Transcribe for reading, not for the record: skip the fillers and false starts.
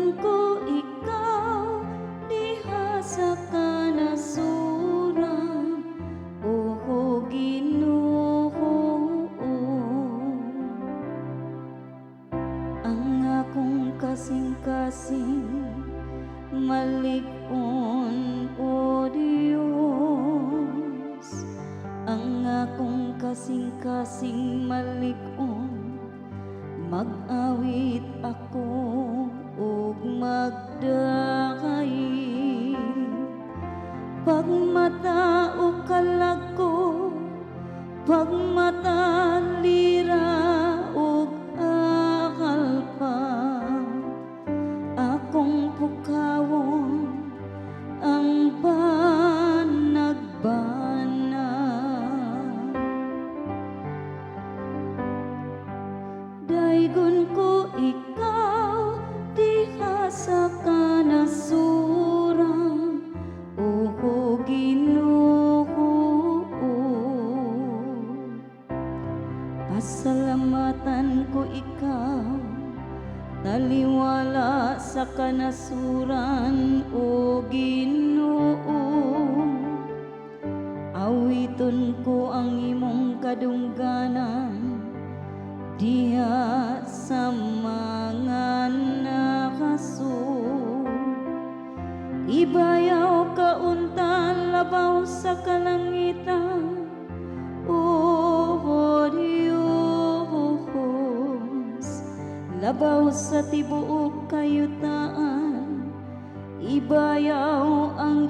Daygon ko ikaw diha sa kanasuran, o Ginoo. Ang akong kasing-kasing malig-on, O Dios. Ang akong kasing-kasing malig-on. Mag-awit ako ug magdakay. Pagmata o kalag ko, pagmata lira ug akalpa, akong pukawon ang banagbana. Daygon ko ikaw diha sa kanasuran, o Ginoo. Pasalamatan ko ikaw taliwala sa kanasuran, o Ginoo. Awiton ko ang imong kadungganan diha sa mga nasod. Ibayaw ka unta labaw sa kalangitan, O Dios, labaw sa tibuok kayutaan. Ibayaw ang